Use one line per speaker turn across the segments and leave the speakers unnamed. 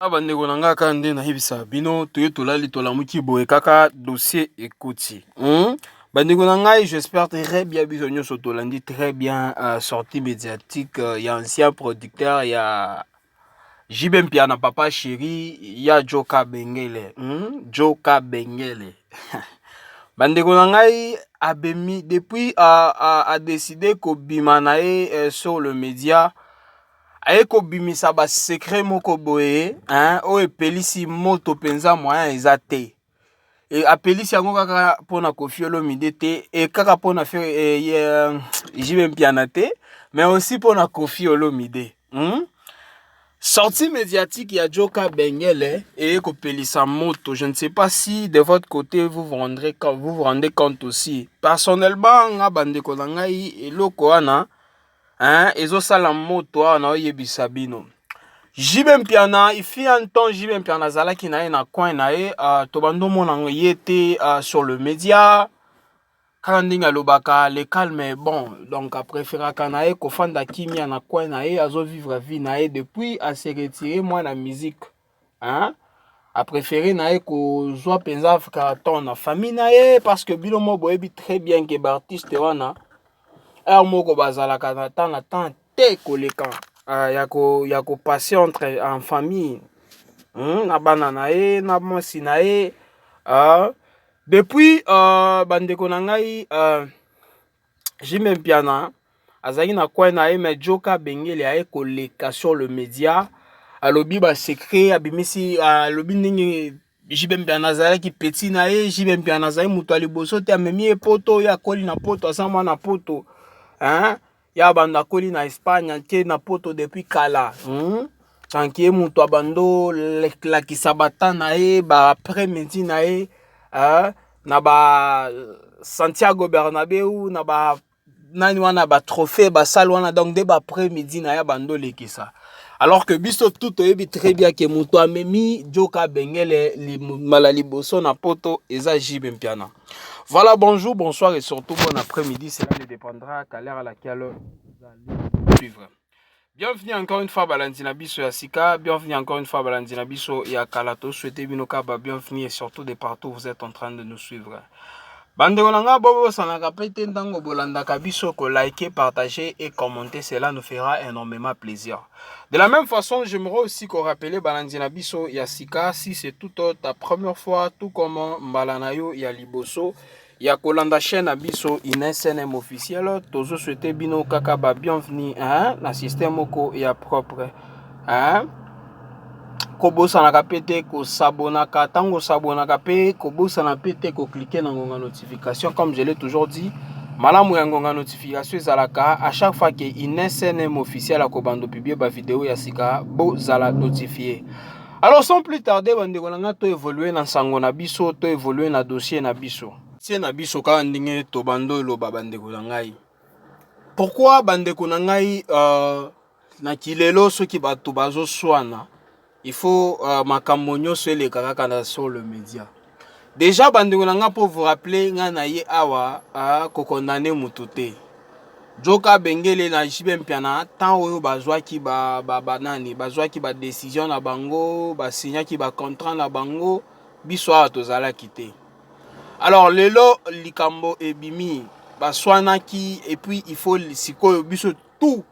Bandeko na ngai, kaka nde nayebisaka bino, toye tolali tolamuki boye kaka dossier ekoti. Bandeko na ngai, j'espère très bien biso nyonso tolandi très bien sortie médiatique ya ancien producteur ya JB Mpiana, papa chéri ya Joka Bengele, Joka Bengele. Bandeko na ngai, abemi depuis a décidé kobima na ye sur le média, aye kobimisa basecret moko boye, hein, oyo epelisi moto mpenza, moyen eza te. E apelisi yango kaka mpona Koffi Olomide te, e kaka mpona JB Mpiana te, mais aussi mpona Koffi Olomide, Sortie médiatique ya Joka Bengele eye kopelisa moto. Je ne sais pas si de votre côté vous vous rendez compte aussi. Personnellement, nga, bandeko na ngai, eloko wana, hein, ezosala moto awa na oyebisa bino. JB Mpiana, il fut un temps, JB Mpiana azalaki na ye na coin na ye, tobandi omona ye te sur le média. Kaka ndenge alobaka, le calme est bon, donc apréféraka na ye kofanda kimia na coin na ye, azovivre vie na ye. Depuis ase retire mwa na musique, hein? Apréféré na ye kozwa mpenza temps na famille na ye, parce que bino mo boyebi très bien ke baartiste wana, heure moko bazalaka na temps na temps te koleka ya kopasser entre en famille, Na bana na ye, na mwasi na ye. Depuis, bandeko na ngai, JB Mpiana azalaki na coin na ye, mais Joka Bengele aye koleka sur le média, alobi basecret, abimisi, alobi ndenge JB Mpiana azalaki petit na ye. JB Mpiana azali moto ya liboso te amemi ye Poto. Oyo akoli na Poto, aza mwana Poto, hein? Ya bando akoli na Espagne, ake na Poto depuis kala, Donc ye moto abando lakisa bata na ye ba après midi na ye na ba Santiago Bernabeu, na ba nani wana, batrophée basale wana. Donc nde ba après midi na ye bando olekisa, alors que biso tout toyebi très bien ke moto amemi Joka Bengele mbala liboso na Poto eza JB Mpiana. Voilà, bonjour, bonsoir et surtout bon après-midi, cela ne dépendra qu'à l'heure à laquelle vous allez suivre. Bienvenue encore une fois balandi na biso ya sika, bienvenue encore une fois balandi na biso ya kala. Tosouhaiter bino kaba bienvenue et surtout de partout où vous êtes en train de nous suivre. Bandeko na nga, bobosanaka pe te ntango bolandaka biso ko liker, partager et commenter, cela nous fera énormément plaisir. De la même façon, j'aimerais aussi ko rappeler balandi na biso ya sika, si c'est toute ta première fois, tout comme mbala na yo ya liboso ya kolanda chaîne na biso Ines NM officiel, tozosouhaiter bino kaka ba bienvenue, hein, na système moko ya propre, hein. Kobosanaka mpe te kosabonaka. Ntango osabonaka mpe, kobosana mpe te kocliquer na ngonga notification. Comme je l'ai toujours dit, malamu ya ngonga notification ezalaka à chaque fois ke Ines NM officiel akobanda publier bavideo ya sika, bozala notifié. Alors, sans plus tarder, bandeko na nga, to évolue na nsango na biso, to évolue na dossier na biso tie na biso kaka ndenge tobanda oloba. Bandeko na ngai, pourquoi, bandeko na ngai, na kilelo soki bato bazoswana, il faut makambo nyonso eleka kaka na sur le média? Déjà, bandeko na ngai, mpo vous rappeler, ngai na ye awa kokondane motu te. Joka Bengele na JB Mpiana, ntango oyo bazwaki banani, bazwaki badécision na bango, basignaki bacontrat na bango, biso awa tozalaki te. Alors lelo likambo ebimi, baswanaki, et puis il faut sikoyo biso tout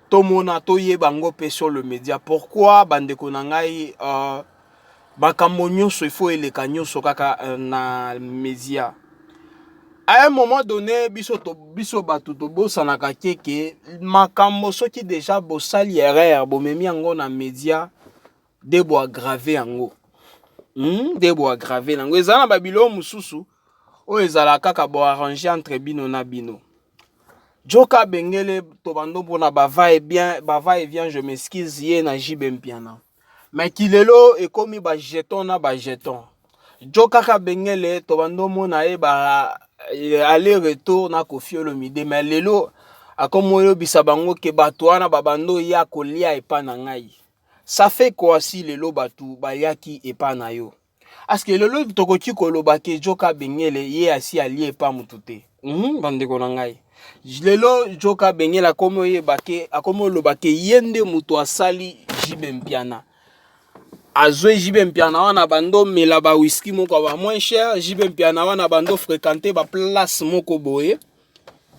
tomona, toyeba yango mpe sur le média. Pourquoi, bandeko na ngai, makambo nyonso il faut eleka nyonso kaka na média? À un moment donné, biso bato tobosanaka keke makambo. Soki déjà bosali erreur, bomemi yango na média, nde boaggraver yango, Nde boaggraver yango. Eza na babiloko mosusu oyo ezala kaka boarranger entre bino na bino. Joka Bengele, tobando mpona bava et bien, bava et vient, je m'excuse, ye na JB Mpiana, mais kilelo ekomi bajeton na bajeton. Jo kaka Bengele, tobando omona ye ba aller retour na Koffi Olomide, mais lelo akomi oyebisa bango ke bato wana babando ya kolia epa na ngai. Ça fait quoi si lelo bato bayaki epa na yo? Aske lelo tokoki koloba ke Joka Bengele ye asi alie epa motu te? Bandeko na ngai, lelo Joka Bengele akomi oyeba ke, akomi oloba ke ye nde moto asali JB Mpiana. Azwe JB Mpiana wana bando mela ba whisky moko ba moins cher. JB Mpiana wana bando fréquenter ba place moko boye.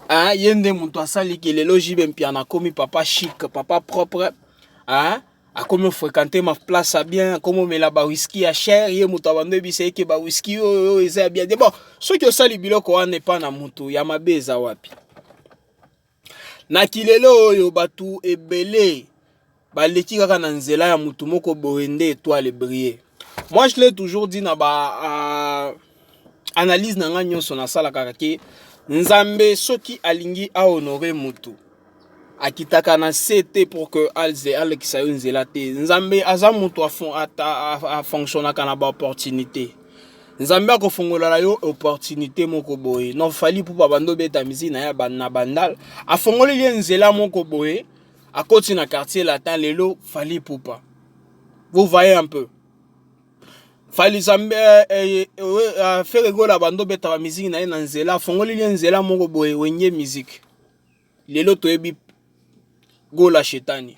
Hein, ye nde moto asali ke lelo JB Mpiana akomi papa chic, papa propre. Hein, akomi fréquenter ma place ya bien, akomi omela ba whisky ya cher, ye moto abando yebisa ye ke ba whisky oyo eza ya bien. Bon, soki osali biloko wana epa na moto ya mabe eza wapi? Na kilelo oyo bato ebele baleki kaka na nzela ya motu moko boye nde étoile brille. Moi, je l'ai toujours dit na ba analyse na ngai nyonso nasalaka ke Nzambe soki alingi ahonore motu, akitaka na se te pour que alekisa yo nzela te. Nzambe aza motu afonctionnaka na baopportunité. Nzambe akofongolela yo opportunité moko boye. Non, Fally Ipupa bando obeta musique na ye na Bandal, afongoleli ye nzela moko boye, akoti na Quartier Latin. Lelo Fally Ipupa, vous voyez un peu, Fally Zambe Ferre Gola bando obeta bamusique na ye na nzela, afongoleli ye nzela moko boye, Wenge Musique. Lelo toyebi Gola Shetani.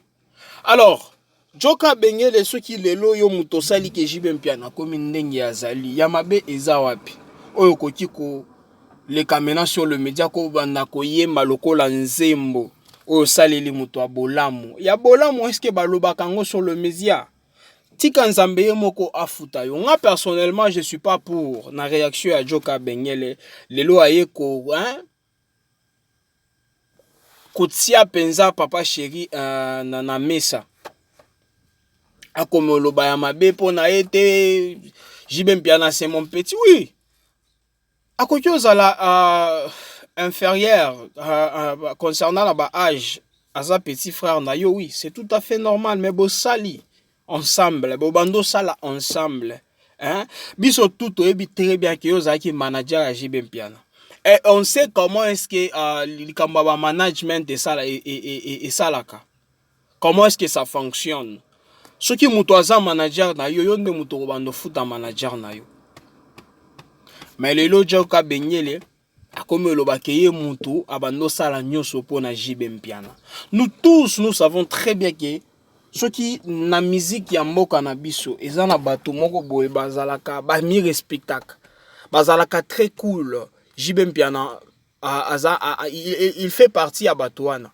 Alors Joka Bengele, soki lelo yo moto osali ke JB Mpiana akomi ndenge azali, ya mabe eza wapi? Oyo okoki koleka maintenant sur le média, kobanda koyemba lokola nzembo oyo osaleli moto ya bolamu, ya bolamu, est-ce balobaka yango sur le média? Tika Nzambe ye moko afuta yo. Nga personnellement, je suis pas pour na réaction ya Joka Bengele. Lelo aye ko, hein, kotia mpenza papa chéri na mesa, akomi oloba ya mabe mpo na ye te. JB Mpiana, c'est mon petit, oui, akoki ozala inférieur concernant na baâge, aza petit frère na yo, oui, c'est tout à fait normal, mais bosali ensemble, bobanda osala ensemble, hein? Biso tout toyebi très bien ke yo ozalaki manager ya JB Mpiana et on sait comment est-ce que likambo ya bamanagement esalaka, comment est-ce que ça fonctionne. Soki moto aza manager na yo, yo nde moto okobanda ofuta manager na yo. Mais lelo Joka Bengele akomi olobaka ye mutu abanda osala nyonso mpona JB Mpiana. Nous tous, nous savons très bien ke soki na musique ya mboka na biso eza na bato moko boye bazalaka bamirespectaka, bazalaka très cool, JB Mpiana aza, il fait partie ya bato wana,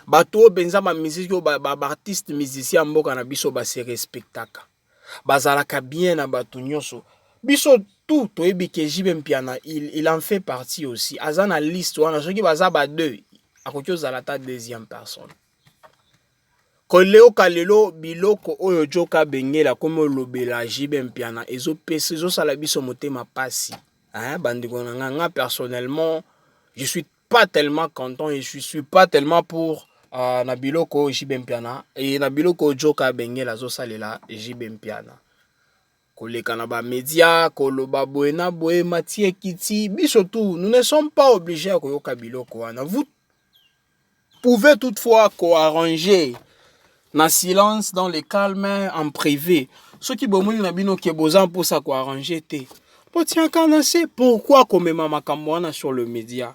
bato oyo mpenza bamusike oyo baartiste musicien ya mboka na biso base respectaka, bazalaka bien na bato nyonso. Biso tout toyebi ke JB Mpiana, il en fait partie aussi, aza na liste wana. Soki baza ba deux, akoki ozala ata deuxième personne. Koleoka lelo biloko oyo Joka Bengela akomi olobela JB Mpiana, ezopesa, ezosala biso motema pasi, hein, bandeko na nga. Nga personnellement, je suis pas tellement content et je suis pas tellement pour na biloko oyo JB Mpiana e na biloko oyo Joka Bengela azosalela JB Mpiana, koleka na bamédia, koloba boye na boye, matie ekiti. Biso tout, nous ne sommes pas obligés ya koyoka biloko wana. Vous pouvez toutefois koarranger na silence, dans le calme, en privé. Soki bomoni na bino ke boza mposa koarranger te, botiaka na se. Pourquoi komema makambo wana sur le média?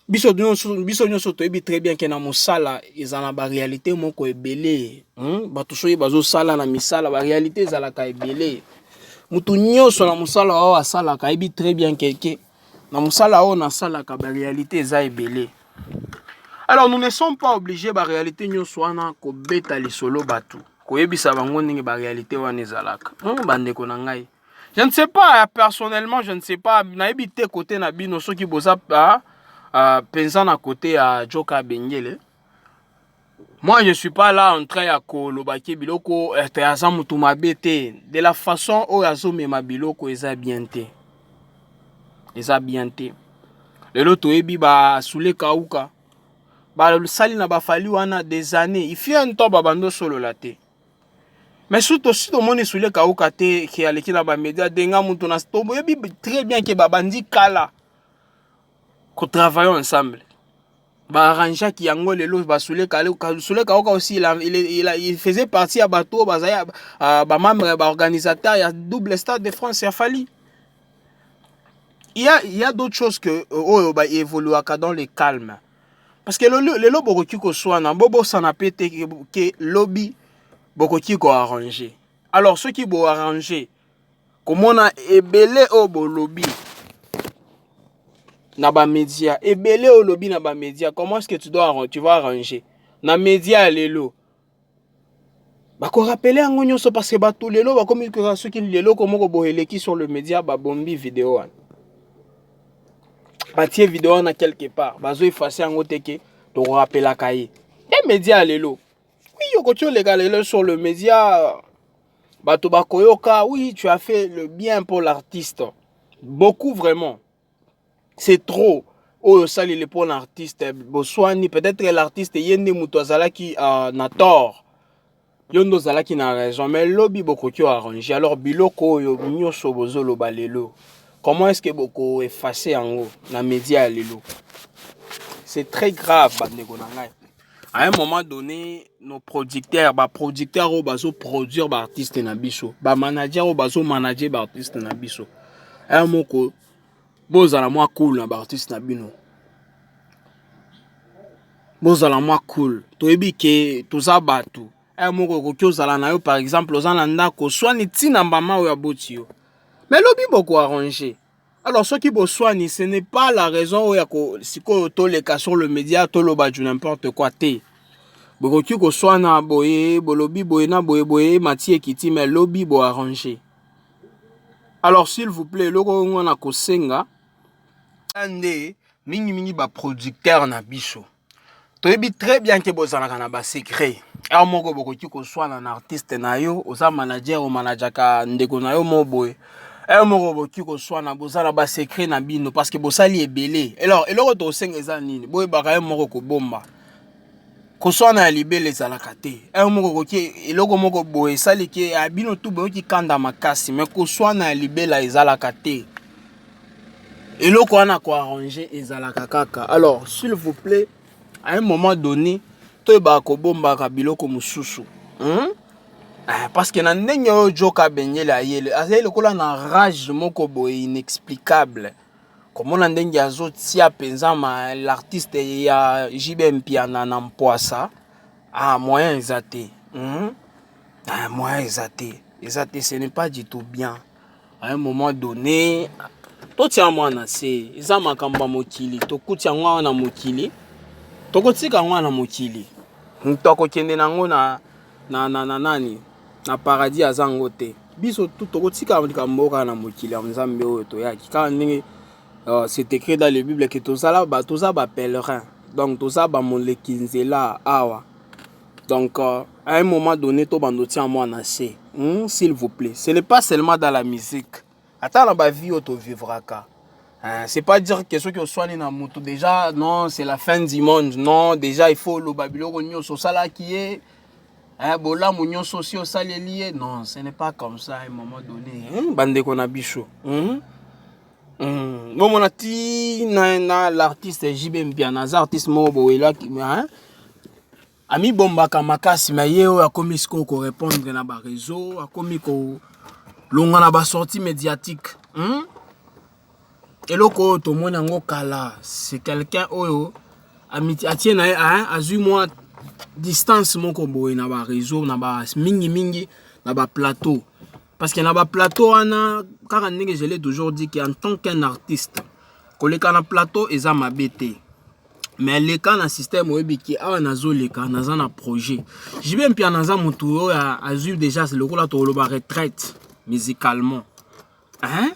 Biso nyonso toyebi très bien ke na mosala eza na baréalité moko ebele, Bato soki bazosala na misala, baréalité ezalaka ebele. Motu nyonso na mosala oyo asalaka ayebi très bien ke na mosala oyo nasalaka, baréalité eza ebele. Alors nous ne sommes pas obligés baréalité nyonso wana kobeta lisolo, bato koyebisa bango ndenge baréalité wana ezalaka. Bandeko na ngai, je ne sais pas, personnellement je ne sais pas, nayebi te côté na bino soki boza mpenza na côté ya Joka Bengele. Moi, je suis pas là en train ya kolobaki biloko ete aza motu mabe te. De la façon oyo azomema biloko eza bien te, eza bien te. Lelo toyebi basule kauka basali na baFally wana des années, il fut un temps babandi osolola te, mais surtout si tomoni Sule Kauka te ke aleki na bamédia denga motu na, toyebi très bien ke babandi kala kotravailler ensemble, baarrangeaki yango. Lelo basule Kauka aussi, il faisait partie ya bato oyo bazali bamembre ya baorganisateur ya double Stade de France ya Fally. Il y a d'autres choses que oyo baévoluaka dans le calme, parce que lelo bokoki koswana, bobosana mpe te ke lobi. Bokoki koarranger. Alors soki boarranger, komona ebele oyo bolobi na bamédia, ebele oyo olobi na bamédia, comment est-ce que tu vas arranger na média ya lelo? Bakorappeler yango nyonso, parce que bato lelo bakomi koka. Soki leloko moko boye eleki sur le média, babombi video wana, batie video wana quelque part, bazoeffacer yango te ke tokorapelaka ye te. Média ya lelo, oui, okoki oleka lelo sur le média, bato bakoyoka. Oui, tu as fait le bien pour l'artiste, beaucoup vraiment, c'est trop oyo osaleli mpona artiste. Boswani, peut-être l'artiste ye nde moto azalaki na tort, yo nde ozalaki na raison, mais lobi bokoki oarranger. Alors biloko oyo nyonso bozoloba lelo, comment est-ce que bokoeffacer yango na média ya lelo? C'est très grave, bandeko na ngai. À un moment donné, nos producteurs, baproducteur oyo bazoproduire baartiste na biso, bamanager oyo bazomanager baartiste na biso, aya moko bozala mwa cool na baartiste na bino, bozala mwa cool. Toyebi ke toza bato. Aya moko okoki ozala na yo, par exemple oza na ndako, oswani ntina mbama oyo aboti yo, mais lobi bokoarranger. Alors soki boswani, ce n'est pas la raison oyo ya sikoyo toleka sur le média, toloba du n'importe quoi te. Bokoki koswana boye, bolobi boye na boye boye, mati ekiti, mais lobi boarranger. Alors s'il vous plaît, eloko oyo nga na kosenga nde mingimingi baproducteur na biso, toyebi très bien ke bozalaka na basecret. Heure moko bokoki koswana na artiste na yo, oza manager, omanajaka ndeko na yo mo boye, heure moko bokoki koswana, boza na basecret na bino parce que bosali ebele. Alors eloko tokosenga eza nini? Boyebaka ye moko kobomba. Koswana ya libela ezalaka te. Heure moko okoki eloko moko boye esali ke bino tu boyoki kanda makasi, mais koswana ya libela ezalaka te. Eloko wana koarranger ezalaka kaka. Alors s'il vous plaît, à un moment donné, toyebaka kobombaka biloko mosusu, Ah, parce que na ndenge oyo Joka Bengele ayele, azali lokola na rage moko boye inexplicable. Komona ndenge azotia mpenza ma l'artiste ya JB Mpiana na mpwasa, ah, moyen eza te, Ah, moyen eza te, eza te, ce n'est pas du tout bien. À un moment donné, totia mwana se. Eza makambo ya mokili, tokuti yango awa na mokili, tokotika yango awa na mokili. Moto akokende nango na nani na paradis aza yango te. Biso tu tokotika likambo kaka na mokili ya Nzambe oyo toyaki kaka ndenge c'est écrit dans le Bible ke tozala ba, toza bapèlerin, donc toza bamoleki nzela awa. Donc à un moment donné, tobanda otia mwana se, S'il vous plaît, ce n'est pas seulement dans la musique, ata na bavie oyo tovivraka. Hein, c'est pas dire que soki oswani na moto déjà, non, c'est la fin du monde, non, déjà il faut oloba biloko nyonso osalaki ye, hein, bolamu nyonso osi osaleli ye. Non, ce n'est pas comme ça. À un moment donné, hein, bandeko na biso, Bomona ti na l'artiste JB Mpiana, aza artiste moko boyelaki, hein? Amibombaka makasi, mais ye oyo akomi sikoyo korépondre na baréseau, akomi kolonga na basortie médiatique, Eloko oyo tomoni yango kala, c'est quelqu'un oyo atie na ye, azwi mwa distance moko boye na baréseau, na ba mingimingi na baplateau, parce que na baplateau wana kaka ndenge je l'ai toujours dit ke en tant qu'un artiste, koleka na plateau eza mabe te, mais leka na système oyebi ke awa nazoleka, naza na projet. JB Mpiana naza motu oyo azwi déjà lokola tokoloba retraite musicalement, hein?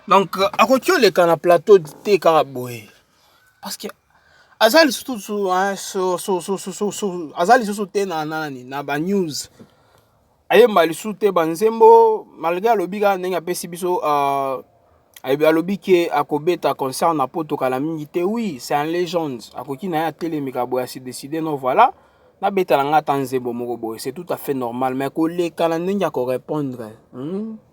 Donc akoki oleka na plateau te kaka boye, parce que aza lisusu aza lisusu te na nani na banews, ayemba lisusu te banzembo, malgré alobi kaka ndenge apesi biso, alobi ke akobeta concert na Poto kala mingi te. Oui, c'est un légende, akoki na ye atelemika boye, asi décide, non, voilà, nabetala nga ata nzembo moko boye, c'est tout à fait normal. Mais koleka na ndenge ya korépondre,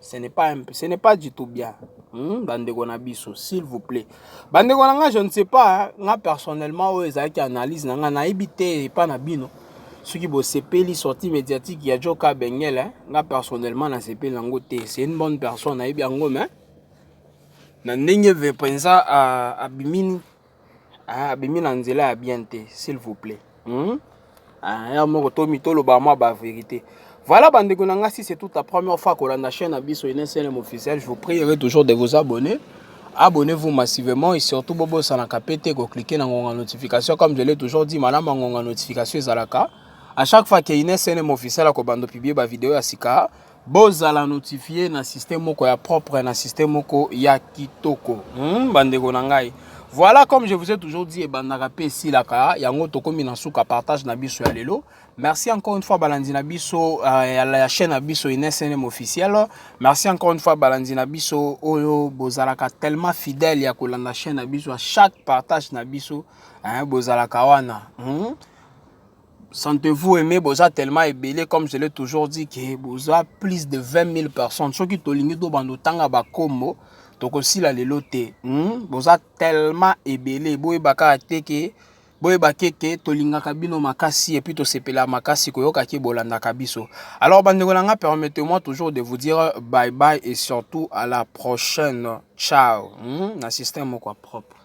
Ce n'est pas du tout bien, Bandeko na biso, s'il vous plaît, bandeko na nga, je ne sais pas, nga personnellement, oyo ezalaki analyse na nga, nayebi te epa na bino soki bosepeli sortie médiatique ya Joka Bengele. Nga personnellement nasepeli yango te. C'est une bonne personne, nayebi yango, mais na ndenge mpenza abimi, abimi na nzela ya bien te, s'il vous plaît, Ya moko tomi toloba mwa bavérité. Voilà, bandeko na nga, si c'est toute la première fois kolanda chaîne na biso NSLM officiel, je vous prierai toujours de vous abonner. Abonnez-vous massivement et surtout bobosanaka pe te cliquer na ngonga notification. Comme je l'ai toujours dit, malamu ngonga notification ezalaka à chaque fois que NSLM officiel akobanda publier ba vidéo ya sika, bozala notifié na système moko ya propre, na système moko ya kitoko. Bandeko na ngai, voilà, comme je vous ai toujours dit, ebandaka mpe esilaka. Yango tokomi na suka partage na biso ya lelo. Merci encore une fois, balandi na biso ya la chaîne na biso NSNM officiel. Merci encore une fois, balandi na biso oyo bozalaka tellement fidèle ya kolanda chaîne na biso à chaque partage na biso, hein, bozalaka wana. Sentez-vous aimé, boza tellement ebele, comme je l'ai toujours dit, que boza plus de 20 000 personnes. Soki tolingi tobanda otanga bakombo, tokosila lelo te. Boza tellement ebele, boyeba kaka te ke boyeba ke tolingaka bino makasi et puis tosepela makasi koyoka ke bolandaka biso. Alors bandeko na nga, permettez-moi toujours de vous dire bye bye et surtout à la prochaine. Ciao. Na système moko propre.